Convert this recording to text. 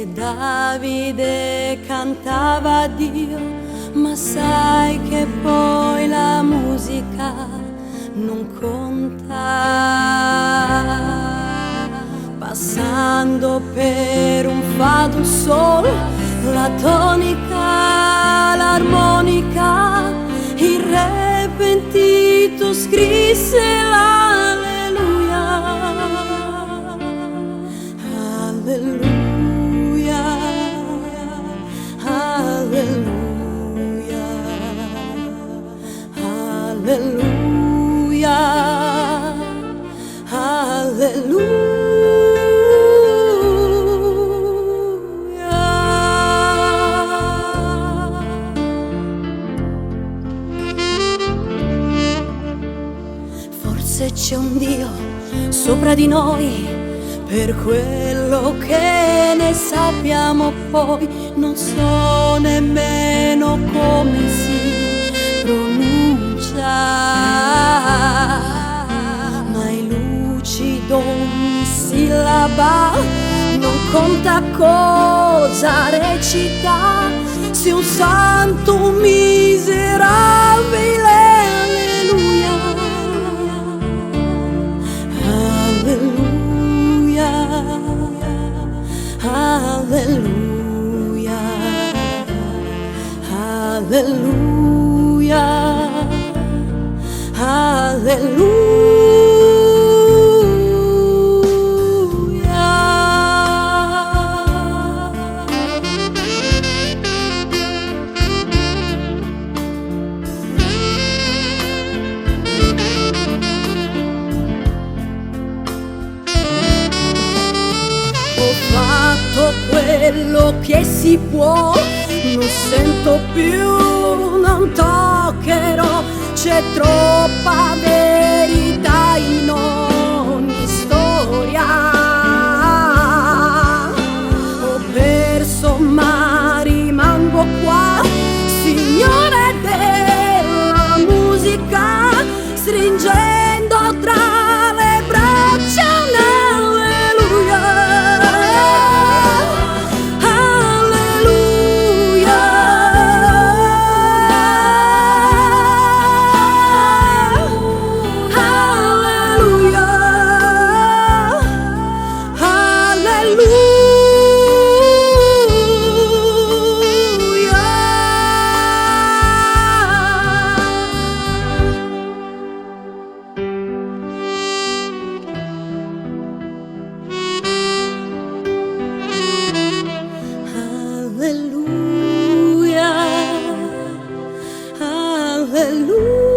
E Davide cantava a Dio, ma sai che poi la musica non conta. Passando per un fa do sol, la tonica, l'armonica, il re pentito scrisse l'alleluia. Alleluia, alleluia, alleluia, alleluia. Forse c'è un Dio sopra di noi, per quello che ne sappiamo poi, non so nemmeno come si pronuncia, ma è lucido ogni sillaba, non conta cosa recita, se un santo miserabile, alleluia. Alleluia, alleluia, alleluia, alleluia. Ho fatto quello che si può, non sento più, non toccherò, c'è troppa verità in ogni storia. Ho perso ma rimango qua, signore della musica, stringendo tra le braccia un alleluia. Alleluia. Alleluia. Alleluia. Alleluia, alleluia.